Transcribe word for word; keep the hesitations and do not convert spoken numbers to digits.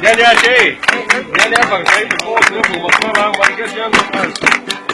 Ya, ya, che. Ya, ya, para que ahí te puedo hacer como para que sea más.